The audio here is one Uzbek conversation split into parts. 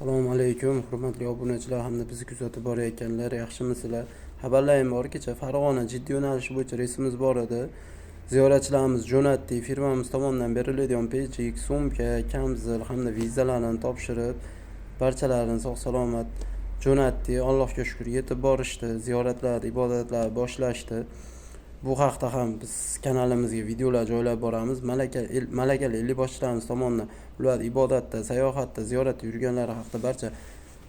Assalomu alaykum, hurmatli obunachilar hamda bizni kuzatib borayotganlar, yaxshimisizlar? Xabarlarim bor, kecha Farg'ona Jidda yo'nalishi bo'yicha reysimiz bor edi. Ziyoratchilarimiz jo'natdik. Firmamiz tomonidan beriladigan pechik, sumka, kamzil hamda vizalarni topshirib, barchalarini sog' salomat jo'natdik. Allohga shukr, yetib borishdi. Ziyoratlar, ibodatlar boshlashdi. Bu haqda ham biz kanalimizga videolar joylab boramiz. Malakali ellikboshchilarimiz tomonidan ular ibodatda, sayohatda, ziyoratda yurganlari haqida barcha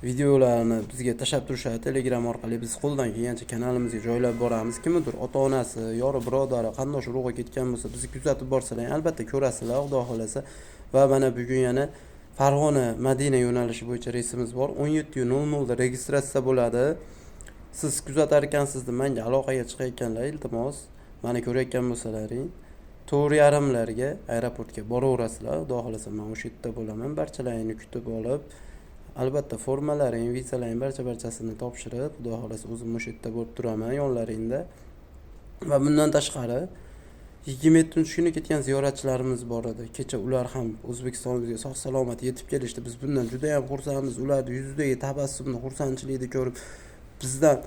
videolarni bizga tashlab turishadi Telegram orqali. Biz qo'ldan kelgancha kanalimizga joylab boramiz. Kimnidir ota-onasi, yori, birodari, qarindosh urug'i ketgan bo'lsa, bizni kuzatib borsalar, albatta ko'rasizlar, Xudo xohlasa. Va mana bugun yana Farg'ona Madina yo'nalishi bo'yicha reysimiz bor. 17:00 da registratsiya bo'ladi. Siz kuzatar ekansiz deb menga aloqaga chiqayotganlar, iltimos, mani ko'rayotgan bo'lsalaring, 4:30larga aeroportga boraverasizlar. Xudo xohlasa, men o'sha yerda bo'laman. Barchalaringni kutib olib, albatta formalaring, vizalaring barcha-barchasini topshirib, Xudo xohlasa, o'zim o'sha yerda bo'lib turaman yonlaringda. Va bundan tashqari 27-kuni ketgan ziyoratchilarimiz bor edi. Kecha ular ham O'zbekistonimizga sog' salomat yetib kelishdi. Biz bundan juda ham xursandmiz. Ularni yuzidagi tabassumni, xursandchilikni ko'rib, bizdan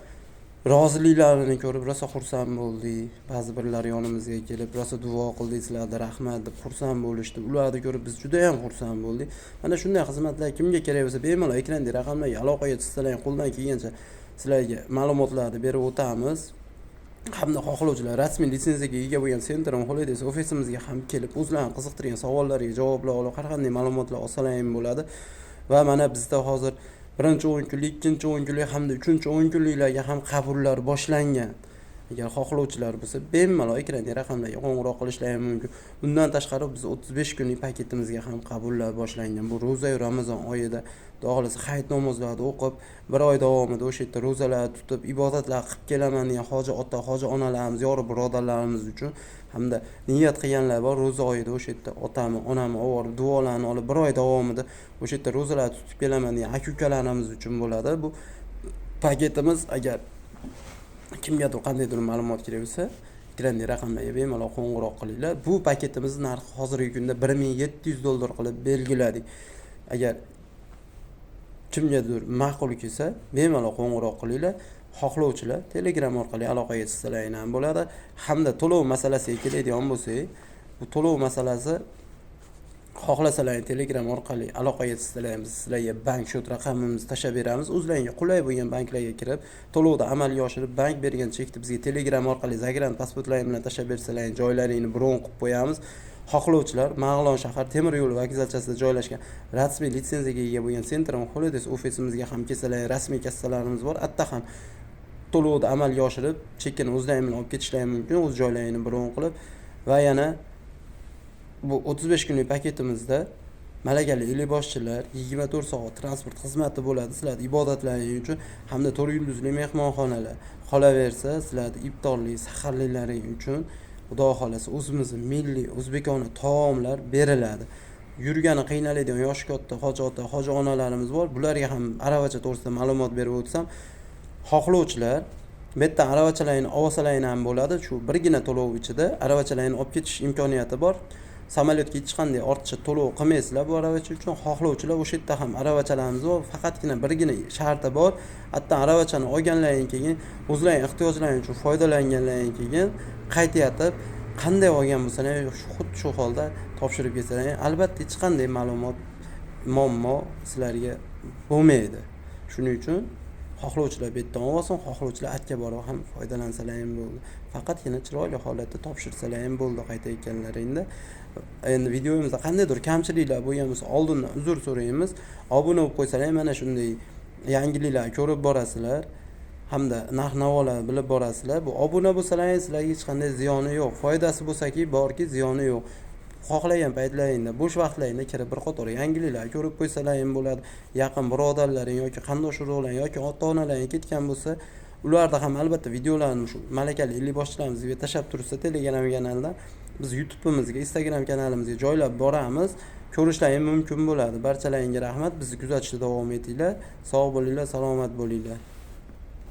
roziliklarini ko'rib rosa xursand bo'ldik. Ba'zi birlari yonimizga kelib rosa duo qildik, sizlarga rahmat deb xursand bo'lishdi. Ularni ko'rib biz juda ham xursand bo'ldik. Mana shunday xizmatlar kimga kerak bo'lsa, bemalol ekrandagi raqamlarga aloqaga chiqsalar, qo'ldan kelgancha sizlarga ma'lumotlarni berib o'tamiz. Hamda xohlovchilar rasmiy litsenziyaga ega bo'lgan Centrum Holidays ofisimizga ham kelib, o'zlarini qiziqtirgan savollariga javoblar olib, har qanday ma'lumotlar olsalar ham bo'ladi. Va mana bizda hozir birinchi 10 kunlik, ikkinchi 10 kunlik hamda uchinchi 10 kunliklarga ham qabullar boshlangan. Agar xohlovchilar bo'lsa, bemalol ekrandagi raqamlarga qo'ng'iroq qilishlari ham mumkin. Bundan tashqari biz 35 kunlik paketimizga ham qabullar boshlangan. Bu ro'za Ramazon oyida, Xudo xohlasa, hayit namozlarini o'qib, bir oy davomida o'sha yerda ro'zalar tutib, ibodatlar qilib kelaman degan hoji ota, hoji onalarimiz, yoru birodarlarimiz uchun hamda niyat qilganlar bor, ro'za oyida o'sha yerda otami, onamni olib borib, duolarni olib, bir oy davomida o'sha yerda ro'zalar tutib kelaman degan aka ukalarimiz uchun bo'ladi. Bu paketimiz, agar kimgadir qandaydir ma'lumot kerak bo'lsa, ekrandagi raqamlarga bemalol qo'ng'iroq qilinglar. Bu paketimiz narxi hozirgi kunda 1700 dollar qilib belgiladik. Agar kimgadir ma'qul kelsa, bemalol qo'ng'iroq qilinglar. Xohlovchilar Telegram orqali aloqaga chiqsalar ham bo'ladi. Hamda to'lov masalasiga keladigan bo'lsak, bu to'lov masalasi, xohlasalar, Telegram orqali aloqaga chiqsalar ham, biz sizlarga bank счет raqamimizni tashlab beramiz. O'zlaringga qulay bo'lgan banklarga kirib, to'lovni amalga oshirib, bank bergan chekni bizga Telegram orqali загран pasportlaring bilan tashlab bersalaring, joylaringni bron qilib qo'yamiz. Xohlovchilar Marg'ilon shahar temir yo'l vokzalchasida joylashgan rasmiy litsenziyaga ega bo'lgan Centrum Holidays ofisimizga ham kelsalar, rasmiy kassalarimiz bor. Atta ham to'lovni amalga oshirib, chekini o'zlaring bilan olib ketishlari mumkin, o'z joylaringni bron qilib. Va yana bu 35 kunlik paketimizda malakali ellikboshchilar, 24 soat transport xizmati bo'ladi sizlarni ibodatlaring uchun hamda 4 yulduzli mehmonxonalar, qolaversa, sizlarni iftorlik, saharliklaring uchun, Xudo xohlasa, o'zimizni milliy o'zbekona taomlar beriladi. Yurgani qiynaladigan yoshi katta hoji ota, hoji onalarimiz bor. Bularga ham aravacha to'g'risida ma'lumot berib o'tsam, xohlovchilar bu yerdan aravachalaringni olsalaring ham bo'ladi. Shu birgina to'lov ichida aravachalaringni olib ketish imkoniyati bor. Samolyotga hech qanday ortiqcha to'lov qilmaysizlar bu aravacha uchun. Xohlovchilar o'sha yerda ham aravachalarimiz bor, faqatgina birgina sharti bor: hatto aravachani olganlaring keyin, o'zlaring ehtiyojlaring uchun foydalanganlaring keyin, qaytayotib qanday olgan bo'lsalar, xuddi shu holda topshirib ketsalaring, albatta hech qanday ma'lumot, muammo sizlarga bo'lmaydi. Shuning uchun xohlovchilar bu yerdan olsin, xohlovchilar atga borib ham foydalansalar ham bo'ldi, faqatgina chiroyli holatda topshirsalar ham bo'ldi qaytayotganlaringda. Endi videomizda qandaydir kamchiliklar bo'lgan bo'lsa, oldindan uzr so'raymiz. Obuna bo'lib qo'ysalar, mana shunday yangiliklarni ko'rib borasizlar hamda narx navolarni bilib borasizlar. Bu obuna bo'lsalaring, sizlarga hech qanday ziyoni yo'q, foydasi bo'lsaki borki, ziyoni yo'q. Xohlagan paytlaringda, bo'sh vaqtlaringda kirib, bir qator yangiliklar ko'rib qo'ysalar ham bo'ladi. Yaqin birodarlaring yoki qarindosh urug'laring yoki ota onalaring ketgan bo'lsa, ularda ham albatta videolarni shu malakali ellikboshchilarimizga tashlab tursa Telegram kanalida, biz YouTube'imizga, Instagram kanalimizga joylab boramiz, ko'rishlaring mumkin bo'ladi. Barchalaringga rahmat, bizni kuzatishda davom etinglar. Sog' bo'linglar, salomat bo'linglar.